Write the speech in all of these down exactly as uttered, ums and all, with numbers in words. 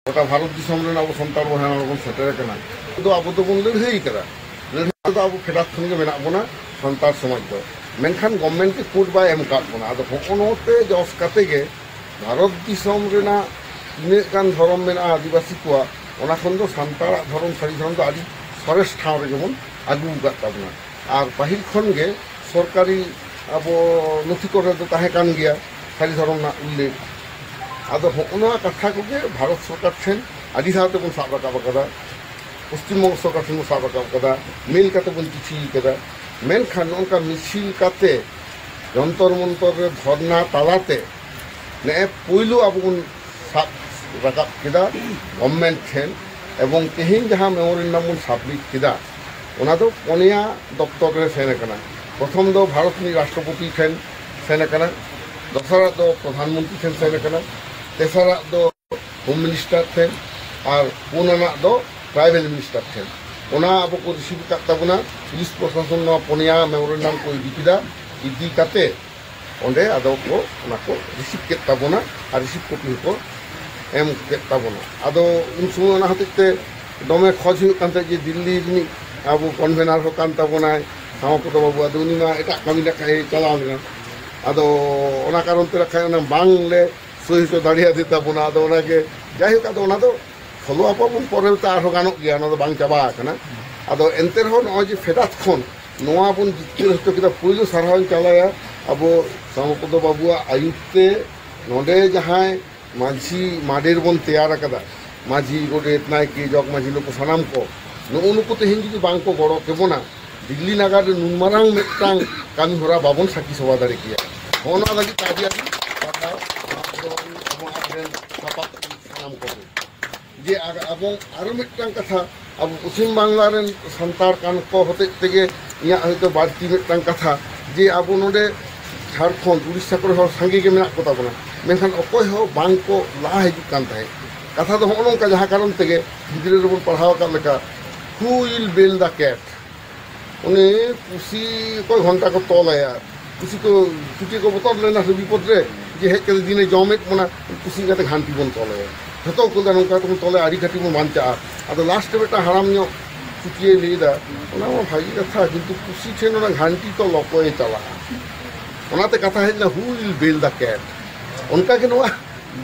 ᱜᱚᱴᱟ ᱵᱷᱟᱨᱚᱛ ᱫᱤᱥᱚᱢ ᱨᱮᱱ ᱟᱵᱚ ᱥᱟᱱᱛᱟᱲ ᱵᱚᱭᱦᱟ ᱱᱚᱰᱮ ᱵᱚᱱ ᱥᱮᱴᱮᱨ ᱟᱠᱟᱱᱟ᱾ ᱟᱫᱚ ᱟᱵᱚ ᱫᱚᱵᱚᱱ ᱞᱟᱹᱲᱦᱟᱹᱭ ᱠᱟᱫᱟ, ᱞᱟᱹᱲᱦᱟᱹᱭ ᱫᱚ ᱟᱵᱚ ᱯᱷᱮᱰᱟᱛ ᱠᱷᱚᱱ ᱜᱮ ᱢᱮᱱᱟᱜ ᱵᱚᱱᱟ ᱥᱟᱱᱛᱟᱲ ᱥᱚᱢᱟᱡᱽ ᱫᱚ᱾ ᱢᱮᱱᱠᱷᱟᱱ ᱜᱚᱵᱷᱢᱮᱱᱴ ᱜᱮ ᱠᱳᱰ ᱵᱟᱭ ᱮᱢ ᱟᱠᱟᱫ ᱵᱚᱱᱟ᱾ ᱟᱫᱚ ᱦᱚᱸᱜᱼᱚ ᱱᱚᱛᱮ ᱡᱚᱥ ᱠᱟᱛᱮ ᱜᱮ ᱵᱷᱟᱨᱚᱛ ᱫᱤᱥᱚᱢ ᱨᱮᱱᱟᱜ ᱛᱤᱱᱟᱹᱜ ᱜᱟᱱ ᱫᱷᱚᱨᱚᱢ ᱢᱮᱱᱟᱜᱼᱟ ᱟᱹᱫᱤᱵᱟᱹᱥᱤ ᱠᱚᱣᱟᱜ, ᱚᱱᱟ ᱠᱷᱚᱱ ᱫᱚ ᱥᱟᱱᱛᱟᱲᱟᱜ ᱫᱷᱚᱨᱚᱢ, ᱥᱟᱹᱨᱤ ᱫᱷᱚᱨᱚᱢ ᱫᱚ ᱟᱹᱰᱤ ᱥᱚᱨᱮᱥ ᱴᱷᱟᱶ ᱨᱮᱜᱮ ᱵᱚᱱ ᱟᱹᱜᱩ ᱟᱠᱟᱫ ᱛᱟᱵᱚᱱᱟ᱾ ᱟᱨ ᱯᱟᱹᱦᱤᱞ ᱠᱷᱚᱱ ᱜᱮ ᱥᱚᱨᱠᱟᱨᱤ ᱟᱵᱚ ᱱᱚᱛᱷᱤ ᱠᱚᱨᱮ ᱫᱚ ᱛᱟᱦᱮᱸ ᱠᱟᱱ ᱜᱮᱭᱟ ᱥᱟᱹᱨᱤ ᱫᱷᱚᱨᱚᱢ ᱨᱮᱱᱟᱜ ᱩᱞᱞᱮᱠᱷ᱾ ᱟᱫᱚ ᱦᱚᱸᱜᱼᱚ ᱱᱚᱣᱟ ᱠᱟᱛᱷᱟ ᱠᱚᱜᱮ ᱵᱷᱟᱨᱚᱛ ᱥᱚᱨᱠᱟᱨ ᱴᱷᱮᱱ ᱟᱹᱰᱤ ᱫᱷᱟᱣ ᱛᱮᱵᱚᱱ ᱥᱟᱵ ᱨᱟᱠᱟᱵ ᱟᱠᱟᱫᱟ, ᱯᱚᱥᱪᱤᱢ ᱵᱚᱝᱜᱚ ᱥᱚᱨᱠᱟᱨ ᱴᱷᱮᱱ ᱵᱚᱱ ᱥᱟᱵ ᱨᱟᱠᱟᱵ ᱟᱠᱟᱫᱟ, ᱢᱮᱞ ᱠᱟᱛᱮ ᱵᱚᱱ ᱪᱤᱴᱷᱤ ᱟᱠᱟᱫᱟ᱾ ᱢᱮᱱᱠᱷᱟᱱ ᱱᱚᱝᱠᱟ ᱢᱤᱪᱷᱤᱞ ᱠᱟᱛᱮ ᱡᱚᱱᱛᱚᱨ ᱢᱚᱱᱛᱚᱨ ᱨᱮ ᱫᱷᱚᱨᱱᱟ ᱛᱟᱞᱟᱛᱮ ᱱᱮᱜᱼᱮ ᱯᱳᱭᱞᱳ ᱟᱵᱚ ᱵᱚᱱ ᱥᱟᱵ ᱨᱟᱠᱟᱵ ᱠᱮᱫᱟ ᱜᱚᱵᱷᱢᱮᱱᱴ ᱴᱷᱮᱱ, ᱮᱵᱚᱝ ᱛᱮᱦᱮᱧ ᱡᱟᱦᱟᱸ ᱢᱮᱢᱳᱨᱮᱱᱰᱟᱢ ᱵᱚᱱ ᱥᱟᱵᱢᱤᱴ ᱠᱮᱫᱟ, ᱚᱱᱟ ᱫᱚ ᱯᱚᱱᱭᱟ ᱫᱚᱯᱛᱚᱨ ᱨᱮ ᱥᱮᱱ ᱟᱠᱟᱱᱟ᱾ ᱯᱨᱚᱛᱷᱚᱢ ᱫᱚ ᱵᱷᱟᱨᱚᱛ ᱨᱤᱱᱤᱡ ᱨᱟᱥᱴᱨᱚᱯᱚᱛᱤ ᱴᱷᱮᱱ ᱥᱮᱱ ᱟᱠᱟᱱᱟ, ᱫᱚᱥᱟᱨᱟᱜ ᱫᱚ ᱯᱨᱚᱫᱷᱟᱱ ᱢᱚᱱᱛᱨᱤ ᱴᱷᱮᱱ ᱥᱮᱱ ᱟᱠᱟᱱᱟ, ᱛᱮᱥᱟᱨᱟᱜ ᱫᱚ ᱦᱳᱢ ᱢᱤᱱᱤᱥᱴᱟᱨ ᱴᱷᱮᱱ, ᱟᱨ ᱯᱩᱱ ᱟᱱᱟᱜ ᱫᱚ ᱴᱨᱟᱭᱵᱮᱞ ᱢᱤᱱᱤᱥᱴᱟᱨ ᱴᱷᱮᱱ᱾ ᱚᱱᱟ ᱟᱵᱚ ᱠᱚ ᱨᱤᱥᱤᱵᱷ ᱟᱠᱟᱫ ᱛᱟᱵᱚᱱᱟ᱾ ᱯᱩᱞᱤᱥ ᱯᱨᱚᱥᱟᱥᱚᱱ ᱱᱚᱣᱟ ᱯᱚᱱᱭᱟ ᱢᱮᱢᱳᱨᱮᱱᱰᱟᱢ ᱠᱚ ᱤᱫᱤ ᱠᱮᱫᱟ᱾ ᱤᱫᱤ ᱠᱟᱛᱮ ᱚᱸᱰᱮ ᱟᱫᱚ ᱠᱚ ᱚᱱᱟ ᱠᱚ ᱨᱤᱥᱤᱵᱷ ᱠᱮᱫ ᱛᱟᱵᱚᱱᱟ ᱟᱨ ᱨᱤᱥᱤᱵᱷ ᱠᱚᱯᱤ ᱦᱚᱸᱠᱚ ᱮᱢ ᱠᱮᱫ ᱛᱟᱵᱚᱱᱟ᱾ ᱟᱫᱚ ᱩᱱ ᱥᱚᱢᱚᱭ ᱚᱱᱟ ᱦᱚᱛᱮᱡ ᱛᱮ ᱫᱚᱢᱮ ᱠᱷᱚᱡᱽ ᱦᱩᱭᱩᱜ ᱠᱟᱱ ᱛᱟᱦᱮᱸᱫ ᱡᱮ ᱫᱤᱞᱞᱤ ᱨᱤᱱᱤᱡ ᱟᱵᱚ ᱠᱚᱱᱵᱷᱮᱱᱟᱨ ᱦᱚᱸ ᱠᱟᱱ ᱛᱟᱵᱚᱱᱟᱭ ᱥᱟᱢᱟᱯᱚᱫᱚ ᱵᱟᱹᱵᱩ, ᱟᱫᱚ ᱩᱱᱤ ᱢᱟ ᱮᱴᱟᱜ ᱠᱟᱹᱢᱤ ᱞᱮᱠᱟᱭ ᱪᱟᱞᱟᱣ ᱞᱮᱱᱟ᱾ ᱟᱫᱚ ᱚᱱᱟ ᱠᱟᱨᱚᱱ ᱛᱮ ᱱᱟᱜ ᱠᱷᱟᱱ ᱚᱱᱟ ᱵᱟᱝ ᱞᱮ ᱥᱳᱭ ᱦᱚᱪᱚ ᱫᱟᱲᱮᱭᱟᱫᱮ ᱛᱟᱵᱚᱱᱟ᱾ ᱟᱫᱚ ᱚᱱᱟᱜᱮ ᱡᱟᱭᱦᱳᱠ, ᱟᱫᱚ ᱚᱱᱟ ᱫᱚ ᱯᱷᱚᱞᱳ ᱟᱯ ᱟᱵᱚᱱ ᱯᱚᱨᱮ ᱛᱮ ᱟᱨᱦᱚᱸ ᱜᱟᱱᱚᱜ ᱜᱮᱭᱟ, ᱚᱱᱟ ᱫᱚ ᱵᱟᱝ ᱪᱟᱵᱟ ᱟᱠᱟᱱᱟ᱾ ᱟᱫᱚ ᱮᱱᱛᱮ ᱨᱮᱦᱚᱸ ᱱᱚᱜᱼᱚᱭ ᱡᱮ ᱯᱷᱮᱰᱟᱛ ᱠᱷᱚᱱ ᱱᱚᱣᱟ ᱵᱚᱱ ᱡᱤᱛᱠᱟᱹᱨ ᱦᱚᱪᱚ ᱠᱮᱫᱟ, ᱯᱳᱭᱞᱳ ᱥᱟᱨᱦᱟᱣ ᱤᱧ ᱪᱟᱞᱟᱭᱟ ᱟᱵᱚ ᱥᱟᱢᱟᱯᱚᱫᱚ ᱵᱟᱹᱵᱩᱣᱟᱜ ᱟᱹᱭᱩᱨ ᱛᱮ ᱱᱚᱰᱮ ᱡᱟᱦᱟᱸᱭ ᱢᱟᱹᱡᱷᱤ ᱢᱟᱰᱮᱨ ᱵᱚᱱ ᱛᱮᱭᱟᱨ ᱟᱠᱟᱫᱟ, ᱢᱟᱹᱡᱷᱤ, ᱜᱚᱰᱮᱛ, ᱱᱟᱭᱠᱮ, ᱡᱚᱜᱽ ᱢᱟᱹᱡᱷᱤ, ᱱᱩᱠᱩ ᱥᱟᱱᱟᱢ ᱠᱚ, ᱱᱩᱜᱼᱩ ᱱᱩᱠᱩ ᱛᱮᱦᱮᱧ ᱡᱩᱫᱤ ᱵᱟᱝ ᱠᱚ ᱜᱚᱲᱚ ᱠᱮᱵᱚᱱᱟ, ᱫᱤᱞᱞᱤ ᱱᱟᱜᱟᱨ ᱨᱮ ᱱᱩᱱ ᱢᱟᱨᱟᱝ ᱢᱤᱫᱴᱟᱝ ᱠᱟᱹᱢᱤ ᱦᱚᱨᱟ ᱵᱟᱵᱚᱱ ᱥᱟᱹᱠᱷᱤ ᱥᱚᱵᱷᱟ ᱫᱟᱲᱮ ᱠᱮᱭᱟ᱾ ᱚᱱᱟ ᱞᱟᱹᱜᱤᱫ ᱟᱹᱰᱤ ᱟᱹᱰᱤ ᱥᱟᱨᱦᱟᱣ ᱟᱵᱚ ᱟᱵᱚᱨᱮᱱ ᱥᱟᱯᱟᱵ ᱥᱟᱱᱟᱢ ᱠᱚᱜᱮ᱾ ᱡᱮ ᱟᱨ ᱟᱵᱚ ᱟᱨᱚ ᱢᱤᱫᱴᱟᱝ ᱠᱟᱛᱷᱟ, ᱟᱵᱚ ᱯᱚᱪᱷᱤᱢ ᱵᱟᱝᱞᱟ ᱨᱮᱱ ᱥᱟᱱᱛᱟᱲ ᱠᱟᱱ ᱠᱚ ᱦᱚᱛᱮᱡ ᱛᱮᱜᱮ ᱤᱧᱟᱹᱜ ᱦᱚᱭᱛᱳ ᱵᱟᱹᱲᱛᱤ ᱢᱤᱫᱴᱟᱝ ᱠᱟᱛᱷᱟ, ᱡᱮ ᱟᱵᱚ ᱱᱚᱰᱮ ᱡᱷᱟᱲᱠᱷᱚᱸᱰ, ᱩᱲᱤᱥᱥᱟ ᱠᱚᱨᱮ ᱦᱚᱸ ᱥᱟᱸᱜᱮ ᱜᱮ ᱢᱮᱱᱟᱜ ᱠᱚ ᱛᱟᱵᱚᱱᱟ, ᱢᱮᱱᱠᱷᱟᱱ ᱚᱠᱚᱭ ᱦᱚᱸ ᱵᱟᱝ ᱠᱚ ᱞᱟᱦᱟ ᱦᱤᱡᱩᱜ ᱠᱟᱱ ᱛᱟᱦᱮᱸᱫ᱾ ᱠᱟᱛᱷᱟ ᱫᱚ ᱦᱚᱸᱜᱼᱚ ᱱᱚᱝᱠᱟ, ᱡᱟᱦᱟᱸ ᱠᱟᱨᱚᱱ ᱛᱮᱜᱮ ᱜᱤᱫᱽᱨᱟᱹ ᱨᱮᱵᱚᱱ ᱯᱟᱲᱦᱟᱣ ᱟᱠᱟᱫ ᱞᱮᱠᱟ, "Who will bail the cat?" ᱩᱱᱤ ᱯᱩᱥᱤ ᱚᱠᱚᱭ ᱜᱷᱚᱱᱴᱟ ᱠᱚ ᱛᱚᱞ ᱟᱭᱟ? ᱯᱩᱥᱤ ᱠᱚ, ᱪᱩᱴᱤ ᱠᱚ ᱵᱚᱛᱚᱨ ᱞᱮᱱᱟ ᱥᱮ ᱵᱤᱯᱚᱫ ᱨᱮ, ᱡᱮ ᱦᱮᱡ ᱠᱟᱛᱮ ᱫᱤᱱᱮ ᱡᱚᱢᱮᱫ ᱵᱚᱱᱟ, ᱯᱩᱥᱤ ᱠᱟᱛᱮ ᱜᱷᱟᱱᱴᱤ ᱵᱚᱱ ᱛᱚᱞ ᱟᱭᱟ᱾ ᱡᱷᱚᱛᱚ ᱠᱚ ᱞᱟᱹᱭᱫᱟ ᱱᱚᱝᱠᱟ ᱛᱮᱵᱚᱱ ᱛᱚᱞᱮ ᱟᱹᱰᱤ ᱠᱟᱹᱴᱤᱡ ᱵᱚᱱ ᱵᱟᱧᱪᱟᱜᱼᱟ᱾ ᱟᱫᱚ ᱞᱟᱥᱴ ᱨᱮ ᱢᱤᱫᱴᱟᱝ ᱦᱟᱲᱟᱢ ᱧᱚᱜ ᱪᱩᱴᱤᱭᱮ ᱞᱟᱹᱭᱫᱟ, ᱚᱱᱟ ᱢᱟ ᱵᱷᱟᱹᱜᱤ ᱠᱟᱛᱷᱟ, ᱠᱤᱱᱛᱩ ᱯᱩᱥᱤ ᱴᱷᱮᱱ ᱚᱱᱟ ᱜᱷᱟᱱᱴᱤ ᱛᱚ ᱞᱚᱠᱚᱭᱮ ᱪᱟᱞᱟᱜᱼᱟ᱾ ᱚᱱᱟᱛᱮ ᱠᱟᱛᱷᱟ ᱦᱮᱡ ᱮᱱᱟ, "Who will bail the cat?" ᱚᱱᱠᱟᱜᱮ ᱱᱚᱣᱟ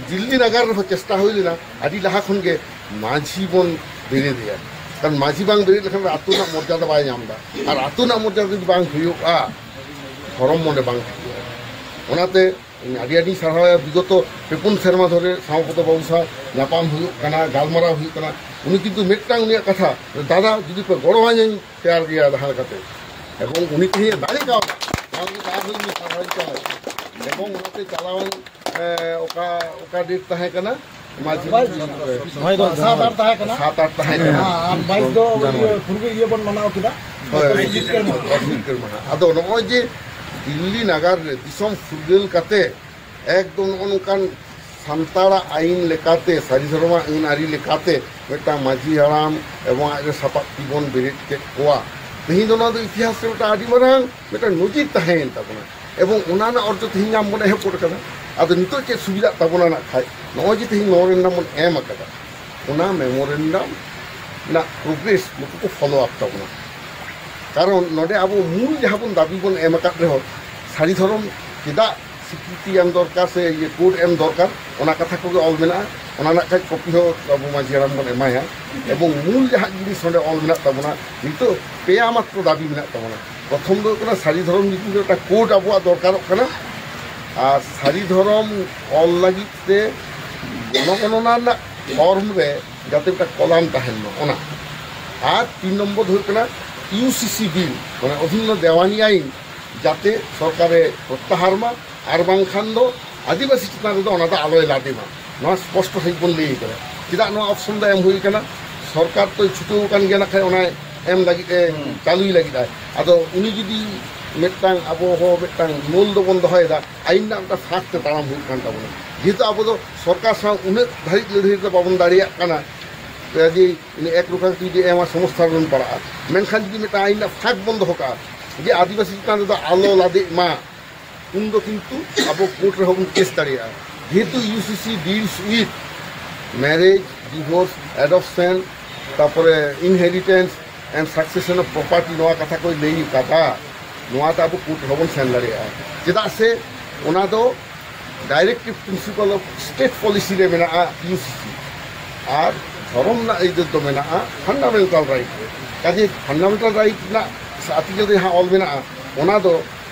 ᱫᱤᱞᱞᱤ ᱱᱟᱜᱟᱨ ᱨᱮᱦᱚᱸ ᱪᱮᱥᱴᱟ ᱦᱩᱭ ᱞᱮᱱᱟ ᱟᱹᱰᱤ ᱞᱟᱦᱟ ᱠᱷᱚᱱ ᱜᱮ ᱢᱟᱹᱡᱷᱤ ᱵᱚᱱ ᱵᱮᱨᱮᱫᱮᱭᱟ, ᱠᱟᱨᱚᱱ ᱢᱟᱹᱡᱷᱤ ᱵᱟᱝ ᱵᱮᱨᱮᱫ ᱞᱮᱠᱷᱟᱱ ᱟᱹᱛᱩ ᱨᱮᱱᱟᱜ ᱢᱚᱨᱡᱟᱫᱟ ᱵᱟᱭ ᱧᱟᱢ ᱮᱫᱟ, ᱟᱨ ᱟᱹᱛᱩ ᱨᱮᱱᱟᱜ ᱢᱚᱨᱡᱟᱫᱟ ᱡᱩᱫᱤ ᱵᱟᱝ ᱦᱩᱭᱩᱜᱼᱟ, ᱫᱷᱚᱨᱚᱢ ᱢᱚᱱᱮ ᱵᱟᱝ ᱴᱷᱤᱠᱚᱜᱼᱟ᱾ ᱚᱱᱟᱛᱮ ᱤᱧ ᱟᱹᱰᱤ ᱟᱹᱰᱤᱧ ᱥᱟᱨᱦᱟᱣᱟ᱾ ᱵᱤᱜᱚᱛᱚ ᱯᱮ ᱯᱩᱱ ᱥᱮᱨᱢᱟ ᱫᱷᱚᱨᱮ ᱥᱟᱢᱟᱯᱚᱛᱚ ᱵᱟᱹᱵᱩ ᱥᱟᱶ ᱧᱟᱯᱟᱢ ᱦᱩᱭᱩᱜ ᱠᱟᱱᱟ, ᱜᱟᱞᱢᱟᱨᱟᱣ ᱦᱩᱭᱩᱜ ᱠᱟᱱᱟ᱾ ᱩᱱᱤ ᱠᱤᱱᱛᱩ ᱢᱤᱫᱴᱟᱝ ᱩᱱᱤᱭᱟᱜ ᱠᱟᱛᱷᱟ, "ᱫᱟᱫᱟ, ᱡᱩᱫᱤ ᱯᱮ ᱜᱚᱲᱚᱣᱟᱹᱧᱟᱹᱧ, ᱛᱮᱭᱟᱨ ᱜᱮᱭᱟ ᱡᱟᱦᱟᱸ ᱞᱮᱠᱟᱛᱮ", ᱮᱵᱚᱝ ᱩᱱᱤ ᱛᱮᱦᱮᱧ ᱫᱟᱲᱮ ᱠᱟᱣᱫᱟ᱾ ᱚᱱᱟ ᱞᱟᱹᱜᱤᱫ ᱟᱨᱦᱚᱸ ᱤᱧ ᱥᱟᱨᱦᱟᱣᱤᱧ ᱪᱟᱞᱟᱭᱟ᱾ ᱮᱵᱚᱝ ᱚᱱᱟᱛᱮ ᱪᱟᱞᱟᱣᱮᱱ, ᱮ, ᱚᱠᱟ, ᱚᱠᱟ ᱰᱮᱴ ᱛᱟᱦᱮᱸ ᱠᱟᱱᱟ? ᱢᱟᱹᱡᱷᱤ ᱵᱟᱭᱤᱥ᱾ ᱥᱟᱛ ᱟᱴ ᱛᱟᱦᱮᱸ ᱠᱟᱱᱟ᱾ ᱥᱟᱛ ᱟᱴ ᱛᱟᱦᱮᱸ ᱠᱟᱱᱟ᱾ ᱟᱨ ᱵᱟᱭᱤᱥ ᱫᱚ ᱡᱟᱱᱩᱣᱟᱨᱤ᱾ ᱤᱭᱟᱹ, ᱯᱷᱩᱨᱜᱟᱹᱞ ᱤᱭᱟᱹ ᱵᱚᱱ ᱢᱟᱱᱟᱣ ᱠᱮᱫᱟ᱾ ᱦᱳᱭ᱾ ᱡᱤᱛᱠᱟᱹᱨ ᱢᱟᱦᱟ᱾ ᱡᱤᱛᱠᱟᱹᱨ ᱢᱟᱦᱟ᱾ ᱟᱫᱚ ᱱᱚᱜᱼᱚᱭ ᱡᱮ ᱫᱤᱞᱞᱤ ᱱᱟᱜᱟᱨ ᱨᱮ ᱫᱤᱥᱚᱢ ᱯᱷᱩᱨᱜᱟᱹᱞ ᱠᱟᱛᱮ ᱮᱠᱫᱚᱢ ᱱᱚᱜᱼᱚ ᱱᱚᱝᱠᱟᱱ ᱥᱟᱱᱛᱟᱲᱟᱜ ᱟᱹᱭᱤᱱ ᱞᱮᱠᱟᱛᱮ, ᱥᱟᱹᱨᱤ ᱫᱷᱚᱨᱚᱢᱟᱜ ᱟᱹᱱ ᱟᱹᱨᱤ ᱞᱮᱠᱟᱛᱮ ᱢᱤᱫᱴᱟᱝ ᱢᱟᱹᱡᱷᱤ ᱦᱟᱲᱟᱢ ᱮᱵᱚᱝ ᱟᱡ ᱨᱮᱱ ᱥᱟᱯᱟᱵ ᱛᱤ ᱵᱚᱱ ᱵᱮᱨᱮᱫ ᱠᱮᱫ ᱠᱚᱣᱟ᱾ ᱛᱮᱦᱮᱧ ᱫᱚ ᱱᱚᱣᱟ ᱫᱚ ᱤᱛᱤᱦᱟᱥ ᱨᱮ ᱢᱤᱫᱴᱟᱝ ᱟᱹᱰᱤ ᱢᱟᱨᱟᱝ ᱢᱤᱫᱴᱟᱝ ᱱᱚᱡᱤᱨ ᱛᱟᱦᱮᱸᱭᱮᱱ ᱛᱟᱵᱚᱱᱟ᱾ ᱮᱵᱚᱝ ᱚᱱᱟ ᱨᱮᱱᱟᱜ ᱚᱨᱡᱚ ᱛᱮᱦᱮᱧ ᱧᱟᱢ ᱵᱚᱱ ᱮᱦᱚᱵ ᱜᱚᱫ ᱠᱟᱫᱟ᱾ ᱟᱫᱚ ᱱᱤᱛᱚᱜ ᱪᱮᱫ ᱥᱩᱵᱤᱫᱷᱟᱜ ᱛᱟᱵᱚᱱᱟ ᱱᱟᱜ ᱠᱷᱟᱡ, ᱱᱚᱜᱼᱚᱭ ᱡᱮ ᱛᱮᱦᱮᱧ ᱢᱮᱢᱳᱨᱮᱱᱰᱟᱢ ᱵᱚᱱ ᱮᱢ ᱟᱠᱟᱫᱟ, ᱚᱱᱟ ᱢᱮᱢᱳᱨᱮᱱᱰᱟᱢ ᱨᱮᱱᱟᱜ ᱯᱨᱳᱜᱨᱮᱥ ᱱᱩᱠᱩ ᱠᱚ ᱯᱷᱚᱞᱳ ᱟᱯ ᱛᱟᱵᱚᱱᱟ᱾ ᱠᱟᱨᱚᱱ ᱱᱚᱰᱮ ᱟᱵᱚ ᱢᱩᱞ ᱡᱟᱦᱟᱸ ᱵᱚᱱ ᱫᱟᱹᱵᱤ ᱵᱚᱱ ᱮᱢ ᱟᱠᱟᱫ ᱨᱮᱦᱚᱸ, ᱥᱟᱹᱨᱤ ᱫᱷᱚᱨᱚᱢ ᱪᱮᱫᱟᱜ ᱥᱤᱠᱨᱤᱛᱤ ᱮᱢ ᱫᱚᱨᱠᱟᱨ ᱥᱮ ᱤᱭᱟᱹ ᱠᱳᱰ ᱮᱢ ᱫᱚᱨᱠᱟᱨ, ᱚᱱᱟ ᱠᱟᱛᱷᱟ ᱠᱚᱜᱮ ᱚᱞ ᱢᱮᱱᱟᱜᱼᱟ᱾ ᱚᱱᱟ ᱨᱮᱱᱟᱜ ᱠᱷᱟᱡ ᱠᱚᱯᱤ ᱦᱚᱸ ᱟᱵᱚ ᱢᱟᱹᱡᱷᱤ ᱦᱟᱲᱟᱢ ᱵᱚᱱ ᱮᱢᱟᱭᱟ᱾ ᱮᱵᱚᱝ ᱢᱩᱞ ᱡᱟᱦᱟᱸ ᱡᱤᱱᱤᱥ ᱱᱚᱰᱮ ᱚᱞ ᱢᱮᱱᱟᱜ ᱛᱟᱵᱚᱱᱟ, ᱱᱤᱛᱚᱜ ᱯᱮᱭᱟ ᱢᱟᱛᱨᱚ ᱫᱟᱹᱵᱤ ᱢᱮᱱᱟᱜ ᱛᱟᱵᱚᱱᱟ᱾ ᱯᱨᱚᱛᱷᱚᱢ ᱫᱚ ᱦᱩᱭᱩᱜ ᱠᱟᱱᱟ ᱥᱟᱹᱨᱤ ᱫᱷᱚᱨᱚᱢ ᱧᱩᱛᱩᱢ ᱛᱮ ᱢᱤᱫᱴᱟᱝ ᱠᱳᱰ ᱟᱵᱚᱣᱟᱜ ᱫᱚᱨᱠᱟᱨᱚᱜ ᱠᱟᱱᱟ, ᱟᱨ ᱥᱟᱹᱨᱤ ᱫᱷᱚᱨᱚᱢ ᱚᱞ ᱞᱟᱹᱜᱤᱫ ᱛᱮ ᱡᱚᱱᱚᱜᱚᱱᱚᱱᱟ ᱨᱮᱱᱟᱜ ᱯᱷᱚᱨᱢ ᱨᱮ ᱡᱟᱛᱮ ᱢᱤᱫᱴᱟᱝ ᱠᱚᱞᱟᱢ ᱛᱟᱦᱮᱱ ᱢᱟ, ᱚᱱᱟ᱾ ᱟᱨ ᱛᱤᱱ ᱱᱚᱢᱵᱚᱨ ᱫᱚ ᱦᱩᱭᱩᱜ ᱠᱟᱱᱟ ᱤᱭᱩ ᱥᱤ ᱥᱤ ᱵᱤᱞ, ᱢᱟᱱᱮ ᱚᱫᱷᱤᱱᱱᱚ ᱫᱮᱣᱟᱱᱤ ᱟᱭᱤᱱ, ᱡᱟᱛᱮ ᱥᱚᱨᱠᱟᱨᱮ ᱯᱨᱚᱛᱛᱟᱦᱟᱨ ᱢᱟ, ᱟᱨ ᱵᱟᱝᱠᱷᱟᱱ ᱫᱚ ᱟᱹᱫᱤᱵᱟᱹᱥᱤ ᱪᱮᱛᱟᱱ ᱨᱮᱫᱚ ᱚᱱᱟ ᱫᱚ ᱟᱞᱚᱭ ᱞᱟᱫᱮ ᱢᱟ, ᱱᱚᱣᱟ ᱥᱯᱚᱥᱴᱚ ᱥᱟᱺᱦᱤᱡ ᱵᱚᱱ ᱞᱟᱹᱭ ᱠᱟᱫᱟ᱾ ᱪᱮᱫᱟᱜ ᱱᱚᱣᱟ ᱚᱯᱥᱚᱱ ᱫᱚ ᱮᱢ ᱦᱩᱭ ᱠᱟᱱᱟ? ᱥᱚᱨᱠᱟᱨ ᱛᱚᱭ ᱪᱷᱩᱴᱟᱹᱣ ᱟᱠᱟᱱ ᱜᱮᱭᱟ, ᱱᱟᱠᱷᱟᱡ ᱚᱱᱟᱭ ᱮᱢ ᱞᱟᱹᱜᱤᱫ ᱮ ᱦᱩᱸ᱾ ᱪᱟᱹᱞᱩᱭ ᱞᱟᱹᱜᱤᱫ ᱟᱭ᱾ ᱟᱫᱚ ᱩᱱᱤ ᱡᱩᱫᱤ ᱢᱤᱫᱴᱟᱝ, ᱟᱵᱚ ᱦᱚᱸ ᱢᱤᱫᱴᱟᱝ ᱢᱩᱞ ᱫᱚᱵᱚᱱ ᱫᱚᱦᱚᱭᱮᱫᱟ, ᱟᱭᱤᱱ ᱨᱮᱱᱟᱜ ᱢᱤᱫᱴᱟᱝ ᱯᱷᱟᱸᱠ ᱛᱮ ᱛᱟᱲᱟᱢ ᱦᱩᱭᱩᱜ ᱠᱟᱱ ᱛᱟᱵᱚᱱᱟ᱾ ᱡᱮᱦᱮᱛᱩ ᱟᱵᱚ ᱫᱚ ᱥᱚᱨᱠᱟᱨ ᱥᱟᱶ ᱩᱱᱟᱹᱜ ᱫᱷᱟᱹᱨᱤᱡ ᱞᱟᱹᱲᱦᱟᱹᱭ ᱫᱚ ᱵᱟᱵᱚᱱ ᱫᱟᱲᱮᱭᱟᱜ ᱠᱟᱱᱟ, ᱡᱮ ᱩᱱᱤ ᱮᱠ ᱨᱩᱠᱷᱟ ᱡᱩᱫᱤ ᱮᱢᱟ, ᱥᱚᱢᱚᱥᱥᱟ ᱨᱮᱵᱚᱱ ᱯᱟᱲᱟᱜᱼᱟ᱾ ᱢᱮᱱᱠᱷᱟᱱ ᱡᱩᱫᱤ ᱢᱤᱫᱴᱟᱝ ᱟᱭᱤᱱ ᱨᱮᱱᱟᱜ ᱯᱷᱟᱸᱠ ᱵᱚᱱ ᱫᱚᱦᱚ ᱠᱟᱜᱼᱟ, ᱡᱮ ᱟᱹᱫᱤᱵᱟᱹᱥᱤ ᱪᱮᱛᱟᱱ ᱨᱮᱫᱚ ᱟᱞᱚ ᱞᱟᱫᱮᱜ ᱢᱟ, ᱩᱱ ᱫᱚ ᱠᱤᱱᱛᱩ ᱟᱵᱚ ᱠᱳᱨᱴ ᱨᱮᱦᱚᱸ ᱵᱚᱱ ᱠᱮᱥ ᱫᱟᱲᱮᱭᱟᱜᱼᱟ᱾ ᱡᱮᱦᱮᱛᱩ U C C deals with marriage, divorce, adoption, ᱛᱟᱨᱯᱚᱨᱮ inheritance and succession of property ᱱᱚᱣᱟ ᱠᱟᱛᱷᱟ ᱠᱚᱭ ᱞᱟᱹᱭ ᱟᱠᱟᱫᱟ, ᱱᱚᱣᱟ ᱛᱮ ᱟᱵᱚ ᱠᱳᱨᱴ ᱨᱮᱦᱚᱸ ᱵᱚᱱ ᱥᱮᱱ ᱫᱟᱲᱮᱭᱟᱜᱼᱟ᱾ ᱪᱮᱫᱟᱜ ᱥᱮ ᱚᱱᱟ ᱫᱚ ᱰᱟᱭᱨᱮᱠᱴᱤᱵᱷ ᱯᱨᱤᱱᱥᱤᱯᱟᱞ ᱚᱯᱷ ᱥᱴᱮᱴ ᱯᱚᱞᱤᱥᱤ ᱨᱮ ᱢᱮᱱᱟᱜᱼᱟ, ᱤᱭᱩᱥᱤᱥᱤ᱾ ᱟᱨ ᱫᱷᱚᱨᱚᱢ ᱨᱮᱱᱟᱜ ᱟᱹᱭᱫᱟᱹᱨ ᱫᱚ ᱢᱮᱱᱟᱜᱼᱟ ᱯᱷᱟᱱᱰᱟᱢᱮᱱᱴᱟᱞ ᱨᱟᱭᱤᱴ ᱨᱮ᱾ ᱠᱟᱡᱮ ᱯᱷᱟᱱᱰᱟᱢᱮᱱᱴᱟᱞ ᱨᱟᱭᱤᱴ ᱨᱮᱱᱟᱜ ᱟᱨᱴᱤᱠᱮᱞ ᱨᱮ ᱡᱟᱦᱟᱸ ᱚᱞ ᱢᱮᱱᱟᱜᱼᱟ, ᱚᱱᱟ ᱫᱚ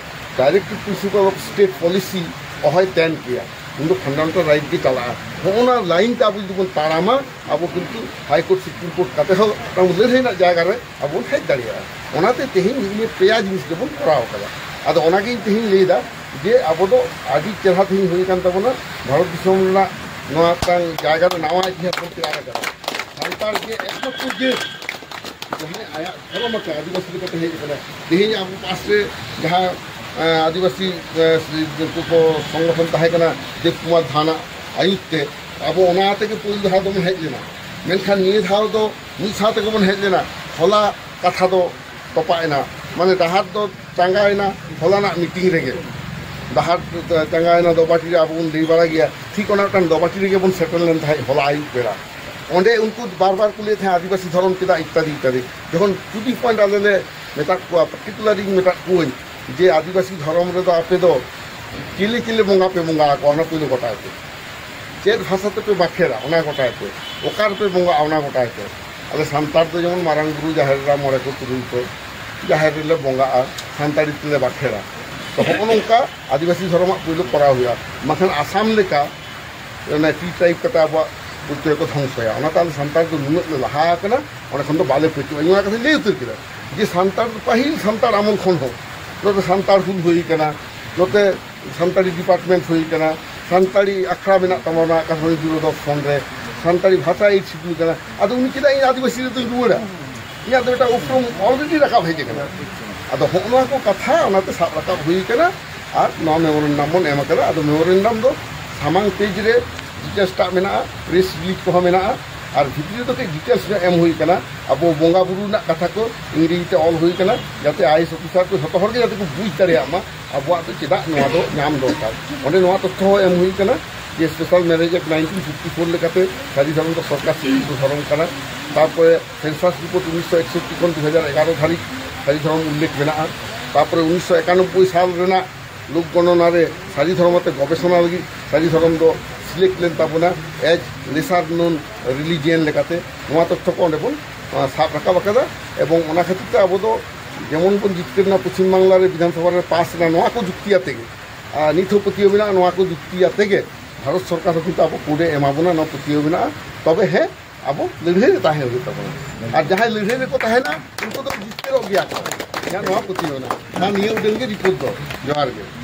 ᱰᱟᱭᱨᱮᱠᱴᱤᱵᱷ ᱯᱨᱤᱱᱥᱤᱯᱟᱞ ᱚᱯᱷ ᱥᱴᱮᱴ ᱯᱚᱞᱤᱥᱤ ᱚᱦᱚᱭ ᱛᱮᱱ ᱠᱮᱭᱟ, ᱩᱱ ᱫᱚ ᱯᱷᱟᱱᱰᱟᱢᱮᱱᱴᱟᱞ ᱨᱟᱭᱤᱴ ᱜᱮ ᱪᱟᱞᱟᱜᱼᱟ᱾ ᱦᱚᱸᱜᱼᱚ ᱱᱟ ᱞᱟᱭᱤᱱ ᱛᱮ ᱟᱵᱚ ᱡᱩᱫᱤ ᱵᱚᱱ ᱛᱟᱲᱟᱢᱟ, ᱟᱵᱚ ᱠᱤᱱᱛᱩ ᱦᱟᱭ ᱠᱳᱨᱴ, ᱥᱩᱯᱨᱤᱢ ᱠᱳᱨᱴ ᱠᱟᱛᱮ ᱦᱚᱸ ᱚᱱᱟ ᱞᱟᱹᱲᱦᱟᱹᱭ ᱨᱮᱱᱟᱜ ᱡᱟᱭᱜᱟ ᱨᱮ ᱟᱵᱚ ᱵᱚᱱ ᱦᱮᱡ ᱫᱟᱲᱮᱭᱟᱜᱼᱟ᱾ ᱚᱱᱟᱛᱮ ᱛᱮᱦᱮᱧ ᱱᱤᱭᱟᱹ ᱯᱮᱭᱟ ᱡᱤᱱᱤᱥ ᱜᱮᱵᱚᱱ ᱠᱚᱨᱟᱣ ᱠᱟᱫᱟ᱾ ᱟᱫᱚ ᱚᱱᱟᱜᱮ ᱤᱧ ᱛᱮᱦᱮᱧ ᱞᱟᱹᱭᱫᱟ ᱡᱮ ᱟᱵᱚ ᱫᱚ ᱟᱹᱰᱤ ᱪᱮᱦᱨᱟ ᱛᱮᱦᱮᱧ ᱦᱩᱭ ᱟᱠᱟᱱ ᱛᱟᱵᱚᱱᱟ᱾ ᱵᱷᱟᱨᱚᱛ ᱫᱤᱥᱚᱢ ᱨᱮᱱᱟᱜ ᱱᱚᱣᱟ ᱢᱤᱫᱴᱟᱝ ᱡᱟᱭᱜᱟ ᱨᱮ ᱱᱟᱣᱟ ᱤᱛᱤᱦᱟᱥ ᱵᱚᱱ ᱛᱮᱭᱟᱨ ᱟᱠᱟᱫᱟ᱾ ᱥᱟᱱᱛᱟᱲ ᱜᱮ ᱮᱠᱢᱟᱛᱨᱚ ᱡᱟᱹᱛ ᱡᱟᱦᱟᱸᱭ ᱟᱭᱟᱜ ᱫᱷᱚᱨᱚᱢ ᱟᱛᱮ ᱟᱹᱫᱤᱵᱟᱹᱥᱤ ᱞᱮᱠᱟᱛᱮ ᱦᱮᱡ ᱟᱠᱟᱱᱟ᱾ ᱛᱮᱦᱮᱧ ᱟᱵᱚ ᱯᱟᱥ ᱨᱮ ᱡᱟᱦᱟᱸ, ᱮᱸ, ᱟᱹᱫᱤᱵᱟᱹᱥᱤ, ᱮᱸ, ᱩᱱᱠᱩ ᱠᱚ ᱥᱚᱝᱜᱚᱴᱷᱚᱱ ᱛᱟᱦᱮᱸ ᱠᱟᱱᱟ ᱫᱮᱵᱽ ᱠᱩᱢᱟᱨ ᱫᱷᱟᱱᱟᱜ ᱟᱹᱭᱩᱨ ᱛᱮ, ᱟᱵᱚ ᱚᱱᱟ ᱟᱛᱮ ᱜᱮ ᱯᱩᱭᱞᱩ ᱫᱷᱟᱣ ᱫᱚᱵᱚᱱ ᱦᱮᱡ ᱞᱮᱱᱟ᱾ ᱢᱮᱱᱠᱷᱟᱱ ᱱᱤᱭᱟᱹ ᱫᱷᱟᱣ ᱫᱚ ᱢᱤᱫ ᱥᱟᱶ ᱛᱮᱜᱮ ᱵᱚᱱ ᱦᱮᱡ ᱞᱮᱱᱟ᱾ ᱦᱚᱞᱟ ᱠᱟᱛᱷᱟ ᱫᱚ ᱛᱚᱯᱟᱜ ᱮᱱᱟ, ᱢᱟᱱᱮ ᱰᱟᱦᱟᱨ ᱫᱚ ᱪᱟᱸᱜᱟ ᱮᱱᱟ ᱦᱚᱞᱟᱱᱟᱜ ᱢᱤᱴᱤᱝ ᱨᱮᱜᱮ᱾ ᱰᱟᱦᱟᱨ ᱪᱟᱸᱜᱟ ᱮᱱᱟ ᱫᱚᱵᱟᱴᱤ ᱨᱮ, ᱟᱵᱚ ᱵᱚᱱ ᱞᱟᱹᱭ ᱵᱟᱲᱟ ᱜᱮᱭᱟ, ᱴᱷᱤᱠ ᱚᱱᱟ ᱢᱤᱫᱴᱟᱝ ᱫᱚᱵᱟᱴᱤ ᱨᱮᱜᱮ ᱵᱚᱱ ᱥᱮᱴᱮᱨ ᱞᱮᱱ ᱛᱟᱦᱮᱸᱫ ᱦᱚᱞᱟ ᱟᱹᱭᱩᱵ ᱵᱮᱲᱟ᱾ ᱚᱸᱰᱮ ᱩᱱᱠᱩ ᱵᱟᱨ ᱵᱟᱨ ᱠᱚ ᱞᱟᱹᱭᱮᱫ ᱛᱟᱦᱮᱸᱫ ᱟᱹᱫᱤᱵᱟᱹᱥᱤ ᱫᱷᱚᱨᱚᱢ ᱪᱮᱫᱟᱜ ᱤᱛᱛᱟᱫᱤ ᱤᱛᱛᱟᱫᱤ᱾ ᱡᱚᱠᱷᱚᱱ ᱴᱩ ᱫᱤ ᱯᱚᱭᱮᱱᱴ ᱟᱞᱮ ᱞᱮ ᱢᱮᱛᱟᱫ ᱠᱚᱣᱟ, ᱯᱟᱨᱴᱤᱠᱩᱞᱟᱨᱤᱧ ᱢᱮᱛᱟᱫ ᱠᱚᱣᱟᱧ ᱡᱮ ᱟᱹᱫᱤᱵᱟᱹᱥᱤ ᱫᱷᱚᱨᱚᱢ ᱨᱮᱫᱚ ᱟᱯᱮ ᱫᱚ ᱪᱤᱞᱤ ᱪᱤᱞᱤ ᱵᱚᱸᱜᱟ ᱯᱮ ᱵᱚᱸᱜᱟ ᱟᱠᱚᱣᱟ, ᱚᱱᱟ ᱯᱩᱭᱞᱩ ᱜᱚᱴᱟᱭ ᱯᱮ᱾ ᱪᱮᱫ ᱵᱷᱟᱥᱟ ᱛᱮᱯᱮ ᱵᱟᱠᱷᱮᱲᱟ, ᱚᱱᱟ ᱜᱚᱴᱟᱭ ᱯᱮ᱾ ᱚᱠᱟ ᱨᱮᱯᱮ ᱵᱚᱸᱜᱟᱜᱼᱟ, ᱚᱱᱟ ᱜᱚᱴᱟᱭ ᱯᱮ᱾ ᱟᱞᱮ ᱥᱟᱱᱛᱟᱲ ᱫᱚ ᱡᱮᱢᱚᱱ ᱢᱟᱨᱟᱝ ᱵᱩᱨᱩ, ᱡᱟᱦᱮᱨ ᱮᱨᱟ, ᱢᱚᱬᱮ ᱠᱚ ᱛᱩᱨᱩᱭ ᱠᱚ, ᱡᱟᱦᱮᱨ ᱨᱮᱞᱮ ᱵᱚᱸᱜᱟᱜᱼᱟ, ᱥᱟᱱᱛᱟᱲᱤ ᱛᱮᱞᱮ ᱵᱟᱠᱷᱮᱲᱟ᱾ ᱛᱚ, ᱦᱚᱸᱜᱼᱚ ᱱᱚᱝᱠᱟ ᱟᱹᱫᱤᱵᱟᱹᱥᱤ ᱫᱷᱚᱨᱚᱢᱟᱜ ᱯᱩᱭᱞᱩ ᱠᱚᱨᱟᱣ ᱦᱩᱭᱩᱜᱼᱟ, ᱵᱟᱝᱠᱷᱟᱱ ᱟᱥᱟᱢ ᱞᱮᱠᱟ ᱚᱱᱟ ᱴᱤ ᱴᱨᱟᱭᱤᱵᱽ ᱠᱟᱛᱮ ᱟᱵᱚᱣᱟᱜ ᱯᱚᱨᱤᱪᱚᱭ ᱠᱚ ᱫᱷᱚᱝᱥᱚᱭᱟ᱾ ᱚᱱᱟᱛᱮ ᱟᱞᱮ ᱥᱟᱱᱛᱟᱲ ᱫᱚ ᱱᱩᱱᱟᱹᱜ ᱞᱮ ᱞᱟᱦᱟ ᱟᱠᱟᱱᱟ, ᱚᱸᱰᱮ ᱠᱷᱚᱱ ᱫᱚ ᱵᱟᱞᱮ ᱯᱟᱹᱪᱩᱜᱼᱟ᱾ ᱤᱧ ᱚᱱᱟ ᱠᱟᱛᱷᱟᱧ ᱞᱟᱹᱭ ᱩᱛᱟᱹᱨ ᱠᱮᱫᱟ ᱡᱮ ᱥᱟᱱᱛᱟᱲ ᱫᱚ ᱯᱟᱹᱦᱤᱞ ᱥᱟᱱᱛᱟᱲ ᱟᱢᱚᱞ ᱠᱷᱚᱱ ᱦᱚᱸ ᱱᱚᱛᱮ ᱥᱟᱱᱛᱟᱲ ᱦᱩᱞ ᱦᱩᱭ ᱟᱠᱟᱱᱟ, ᱱᱚᱛᱮ ᱥᱟᱱᱛᱟᱲᱤ ᱰᱤᱯᱟᱨᱴᱢᱮᱱᱴ ᱦᱩᱭ ᱟᱠᱟᱱᱟ, ᱥᱟᱱᱛᱟᱲᱤ ᱟᱠᱷᱲᱟ ᱢᱮᱱᱟᱜ ᱛᱟᱵᱚᱱᱟ ᱟᱠᱟᱥᱵᱟᱬᱤ ᱫᱩᱨᱚᱫᱚᱨᱥᱚᱱ ᱨᱮ, ᱥᱟᱱᱛᱟᱲᱤ ᱵᱷᱟᱥᱟ ᱮᱰ ᱥᱤᱠᱷᱱᱟᱹ ᱠᱟᱱᱟ᱾ ᱟᱫᱚ ᱩᱱᱤ ᱪᱮᱫᱟᱜ ᱤᱧ ᱟᱹᱫᱤᱵᱟᱹᱥᱤ ᱨᱮᱫᱚᱧ ᱨᱩᱣᱟᱹᱲᱟ? ᱤᱧᱟᱹᱜ ᱫᱚ ᱢᱤᱫᱴᱟᱝ ᱩᱯᱨᱩᱢ ᱚᱞᱨᱮᱰᱤ ᱨᱟᱠᱟᱵ ᱦᱮᱡ ᱟᱠᱟᱱᱟ᱾ ᱟᱫᱚ ᱦᱚᱸᱜᱼᱚ ᱱᱚᱣᱟ ᱠᱚ ᱠᱟᱛᱷᱟ ᱚᱱᱟᱛᱮ ᱥᱟᱵ ᱨᱟᱠᱟᱵ ᱦᱩᱭ ᱟᱠᱟᱱᱟ᱾ ᱟᱨ ᱱᱚᱣᱟ ᱢᱮᱢᱳᱨᱮᱱᱰᱟᱢ ᱵᱚᱱ ᱮᱢ ᱟᱠᱟᱫᱟ᱾ ᱟᱫᱚ ᱢᱮᱢᱳᱨᱮᱱᱰᱟᱢ ᱫᱚ ᱥᱟᱢᱟᱝ ᱯᱮᱡᱽ ᱨᱮ ᱰᱤᱴᱮᱞᱥ ᱴᱟᱜ ᱢᱮᱱᱟᱜᱼᱟ, ᱯᱨᱮᱥ ᱨᱤᱞᱤᱡᱽ ᱠᱚᱦᱚᱸ ᱢᱮᱱᱟᱜᱼᱟ, ᱟᱨ ᱵᱷᱤᱛᱨᱤ ᱨᱮᱫᱚ ᱠᱟᱹᱡ ᱰᱤᱴᱮᱞᱥ ᱧᱚᱜ ᱮᱢ ᱦᱩᱭ ᱟᱠᱟᱱᱟ᱾ ᱟᱵᱚ ᱵᱚᱸᱜᱟ ᱵᱩᱨᱩ ᱨᱮᱱᱟᱜ ᱠᱟᱛᱷᱟ ᱠᱚ ᱤᱝᱨᱮᱡᱤ ᱛᱮ ᱚᱞ ᱦᱩᱭ ᱟᱠᱟᱱᱟ, ᱡᱟᱛᱮ ᱟᱭ ᱮᱥ ᱚᱯᱷᱤᱥᱟᱨ ᱠᱚ ᱡᱷᱚᱛᱚ ᱦᱚᱲ ᱜᱮ ᱡᱟᱛᱮ ᱠᱚ ᱵᱩᱡᱽ ᱫᱟᱲᱮᱭᱟᱜ ᱢᱟ ᱟᱵᱚᱣᱟᱜ ᱫᱚ ᱪᱮᱫᱟᱜ ᱱᱚᱣᱟ ᱫᱚ ᱧᱟᱢ ᱫᱚᱨᱠᱟᱨ᱾ ᱚᱸᱰᱮ ᱱᱚᱣᱟ ᱛᱚᱛᱛᱷᱚ ᱦᱚᱸ ᱮᱢ ᱦᱩᱭ ᱟᱠᱟᱱᱟ᱾ ᱡᱮ special marriage act nineteen fifty four ᱞᱮᱠᱟᱛᱮ ᱥᱟᱹᱨᱤ ᱫᱷᱚᱨᱚᱢ ᱫᱚ ᱥᱚᱨᱠᱟᱨ ᱥᱤᱠᱠᱷᱤᱛᱚ ᱫᱷᱚᱨᱚᱢ ᱠᱟᱱᱟ᱾ ᱛᱟᱨᱯᱚᱨᱮ ᱥᱮᱱᱥᱟᱥ ᱨᱤᱯᱳᱨᱴ ᱩᱱᱤᱥᱥᱚ ᱮᱠᱥᱚᱴᱴᱤ ᱠᱷᱚᱱ ᱫᱩ ᱦᱟᱡᱟᱨ ᱮᱜᱟᱨᱚ ᱫᱷᱟᱹᱨᱤᱡ ᱥᱟᱹᱨᱤ ᱫᱷᱚᱨᱚᱢ ᱩᱞᱞᱮᱠᱷ ᱢᱮᱱᱟᱜᱼᱟ᱾ ᱛᱟᱨᱯᱚᱨᱮ ᱩᱱᱤᱥᱥᱚ ᱮᱠᱟᱱᱚᱵᱵᱳᱭ ᱥᱟᱞ ᱨᱮᱱᱟᱜ ᱞᱳᱠ ᱜᱚᱱᱚᱱᱟ ᱨᱮ ᱥᱟᱹᱨᱤ ᱫᱷᱚᱨᱚᱢ ᱟᱛᱮ ᱜᱚᱵᱮᱥᱚᱱᱟ ᱞᱟᱹᱜᱤᱫ ᱥᱟᱹᱨᱤ ᱫᱷᱚᱨᱚᱢ ᱫᱚ ᱥᱤᱞᱮᱠᱴ ᱞᱮᱱ ᱛᱟᱵᱚᱱᱟ ᱮᱡᱽ ᱞᱮᱥᱟᱨ ᱱᱳᱱ ᱨᱤᱞᱤᱡᱤᱭᱟᱱ ᱞᱮᱠᱟᱛᱮ᱾ ᱱᱚᱣᱟ ᱛᱚᱛᱛᱷᱚ ᱠᱚ ᱚᱸᱰᱮ ᱵᱚᱱ ᱟᱸ, ᱥᱟᱵ ᱨᱟᱠᱟᱵ ᱟᱠᱟᱫᱟ᱾ ᱮᱵᱚᱝ ᱚᱱᱟ ᱠᱷᱟᱹᱛᱤᱨ ᱛᱮ ᱟᱵᱚ ᱫᱚ ᱡᱮᱢᱚᱱ ᱵᱚᱱ ᱡᱤᱛᱠᱟᱹᱨ ᱮᱱᱟ ᱯᱚᱪᱷᱤᱢ ᱵᱟᱝᱞᱟ ᱨᱮ ᱵᱤᱫᱷᱟᱱ ᱥᱚᱵᱷᱟ ᱨᱮ ᱯᱟᱥ ᱮᱱᱟ, ᱱᱚᱣᱟ ᱠᱚ ᱡᱩᱠᱛᱤ ᱟᱛᱮ ᱜᱮ, ᱟᱨ ᱱᱤᱛ ᱦᱚᱸ ᱯᱟᱹᱛᱭᱟᱹᱣ ᱢᱮᱱᱟᱜᱼᱟ, ᱱᱚᱣᱟ ᱠᱚ ᱡᱩᱠᱛᱤ ᱟᱛᱮ ᱜᱮ ᱵᱷᱟᱨᱚᱛ ᱥᱚᱨᱠᱟᱨ ᱦᱚᱸ ᱠᱤᱱᱛᱩ ᱟᱵᱚ ᱠᱳᱰᱮ ᱮᱢᱟ ᱵᱚᱱᱟ, ᱱᱚᱣᱟ ᱯᱟᱹᱛᱭᱟᱹᱣ ᱢᱮᱱᱟᱜᱼᱟ᱾ ᱛᱚᱵᱮ ᱦᱮᱸ, ᱟᱵᱚ ᱞᱟᱹᱲᱦᱟᱹᱭ ᱨᱮ ᱛᱟᱦᱮᱸ ᱦᱩᱭᱩᱜ ᱛᱟᱵᱚᱱᱟ᱾ ᱟᱨ ᱡᱟᱦᱟᱸᱭ ᱞᱟᱹᱲᱦᱟᱹᱭ ᱨᱮᱠᱚ ᱛᱟᱦᱮᱱᱟ, ᱩᱱᱠᱩ ᱫᱚ ᱡᱤᱛᱠᱟᱹᱨᱚᱜ ᱜᱮᱭᱟ ᱠᱚ, ᱤᱧᱟᱹᱜ ᱱᱚᱣᱟ ᱯᱟᱹᱛᱭᱟᱹᱣ ᱢᱮᱱᱟᱜᱼᱟ᱾ ᱢᱟ ᱱᱤᱭᱟᱹ ᱩᱰᱟᱹᱝ ᱜᱮ ᱨᱤᱯᱳᱨᱴ ᱫᱚ᱾ ᱡᱚᱦᱟᱨ ᱜᱮ᱾